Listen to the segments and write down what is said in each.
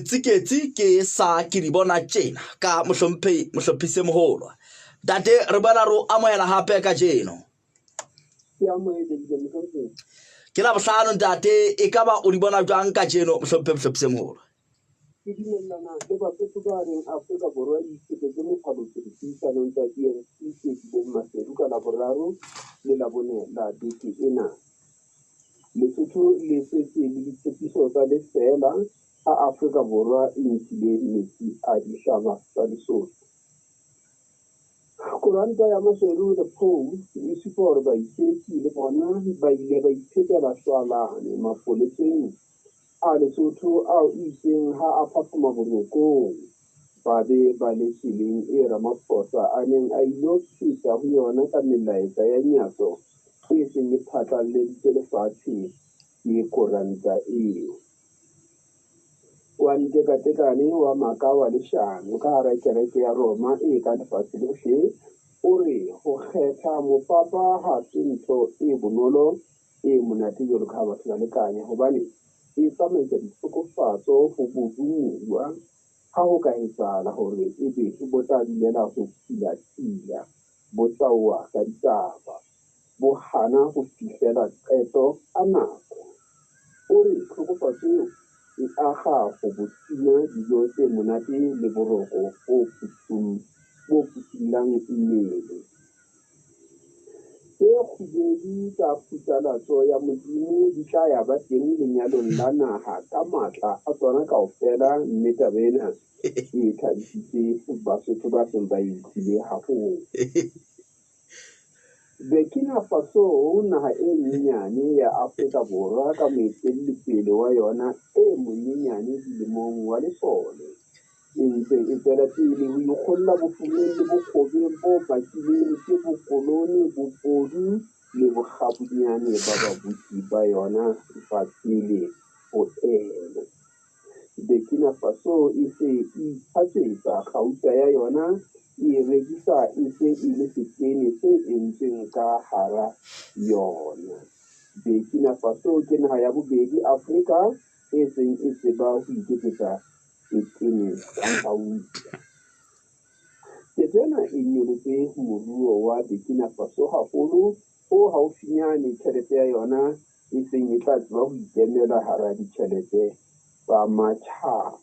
Setsiketsi ke sa ke di bona tjena ka mohlomphehi mohlophise moholo. Ntate re boela re o amohela hape kajeno. Ke la bohlano ntate, e ka ba o di bona jwang kajeno mohlomphehi mohlophise moholo? Ke dumellana le Basotho ba reng Afrika Borwa e itshetletse mophalotso dipuisanong tsa BNC tse bileng Maseru ka Laboraro le Labone la beke ena. Lesotho le setse le ditshepiso tsa lefeela ha Afrika Borwa e nkile metsi a dihlaba tsa Lesotho. Koranta ya Maseru The Post e supa hore baiketsi le bona ba ile ba iphetela shwalane mapoleseng a Lesotho ao e itseng ha a phaphama borokong ba be ba le tseleng e Ramaphosa a neng a ilo feta ho yona ka melaetsa ya nyatso e seng e phatlalleditswe lefatshe ke koranta eo. Wa ntekatekane wa maka wa leshano ka hara kereke ya Roma e ka lefatshe lohle o re ho kgetha mopapa ha se ntho e bonolo e monate jwalo ka ha batho ba lekanya hobane e tsamaisa ditlhokofatso ho borumuwa ha ho ka etsahala hore ebe bo tla dulela ho tsilatsila bo tsaoa ka ditaba, bo hana ho fihlela qeto ka nako. O re tlhokofatso eo e akga ho bo tima dijo tse monate le boroko bo phuthollang mmele. Tse kgubedu tsa phatlalatso ya Modimo di tla ya ba teng lenyalong la naha ka matla a tsona kaofela mme taba ena e thabisitse Basotho ba seng ba e utlwile haholo. Burkina Faso, naha e nyenyane ya Afrika Borwa ka moetellipele wa yona e monyenyane dilemong wa lesole, e ntse e tswela pele ho ikgolla bofumeng le bokgobeng bo bakilweng ke bokolone, bobodu le bokgabunyane ba babusi ba yona ba pele ho ena. Burkina Faso e se e itlhatswetsa kgauta ya yona e e rekisa e se e le setene se entsweng ka hara yona. Burkina Faso ke naha ya bobedi Afrika e seng e tseba ho iketsetsa setene sa kgauta. Ketso ena e nyolotse moruo wa Burkina Faso haholo hoo haufinyane tjhelete ya yona e seng e tla tseba ho ikemela hara ditjhelete tsa matjhaba.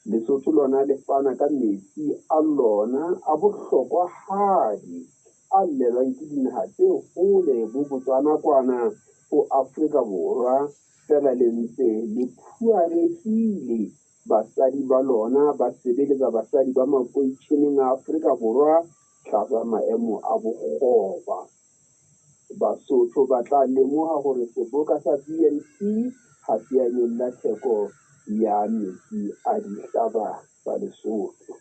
Lesotho lona le fana ka metsi a lona a bohlokwahadi a llelwang ke dinaha tse hole bo Botswana kwana ho Afrika Borwa feela le ntse le phuarehile basadi ba lona ba sebeletsa basadi ba makoitjheneng a Afrika Borwa tlasa maemo a bokgoba. Basotho ba tla lemoha hore seboka sa BNC ha se a nyolla theko ya metsi a dihlaba tsa Lesotho.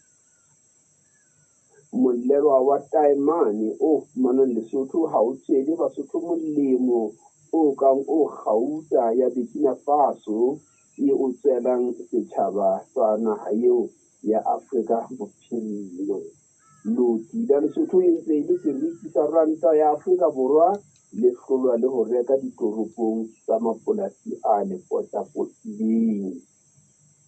Mollelwa wa taemane o fumanwang Lesotho ha o tswele Basotho molemo o kang o kgauta ya Burkina Faso e o tswelang setjhaba sa naha eo ya Afrika Bophirima. Loti la Lesotho e ntse e le seriti sa ranta ya Afrika Borwa le hlolwa le ho reka ditoropong tsa mapolasi a le potapotileng.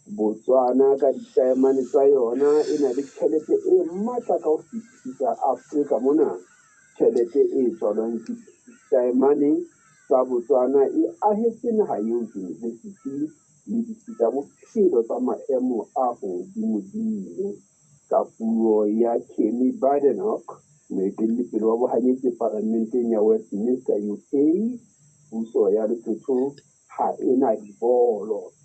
Botswana ka ditaemane tsa yona e na le tjhelete e matla ka ho fetisisa Afrika mona. Tjhelete e tswalwang ke ditaemane tsa Botswana e ahetse naha eo diyunivesithi le ditsi tsa bophelo tsa maemo a hodimodimo. Ka puo ya Kemi Badenoch, moetellipele wa bohanyetsi Paramenteng ya Westminster, UK, puso ya Lesotho ha e na dibolo.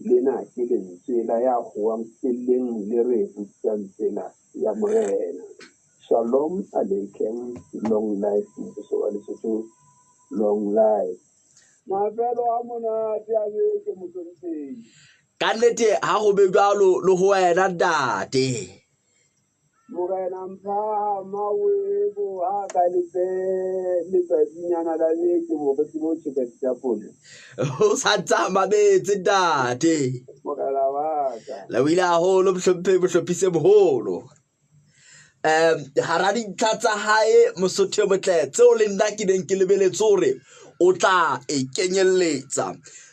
Lena ke lentswe la ya howang felleng le re botsang tsela ya Morena. Shalom Aleichem, long life mmuso wa Lesotho, long life. Mafelo a monate a beke mohlomphei. Ka nnete ha go be jwalo le ho wena ntate. Morena Mphahama o ebo ha ka lefe letsatsinyana la beke bo re tsebe ho tjheka ditapole. O sa ntse a mametse ntate. Morena wa ka. Le o ile haholo mohlomphehi mohlophise moholo. Um hara dintlha tsa hae Mosotho e motle tseo le nna ke neng ke lebeletse hore o tla e kenyelletsa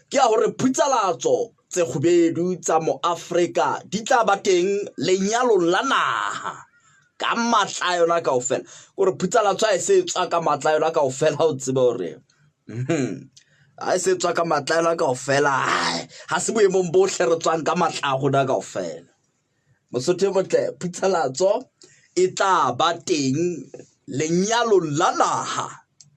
ke ya hore phutsalatso tse kgubedu tsa moAfrika di tla ba teng lenyalong la naha ka matla a yona kaofela. Kore phutsalatso ha e se e tswa ka matla a yona kaofela, o tsebe hore ha e se tswa ka matla a yona kaofela, ha se boemong bohle re tswang ka matla a rona kaofela. Mosotho e motle, phutsalatso e tla ba teng lenyalong la naha.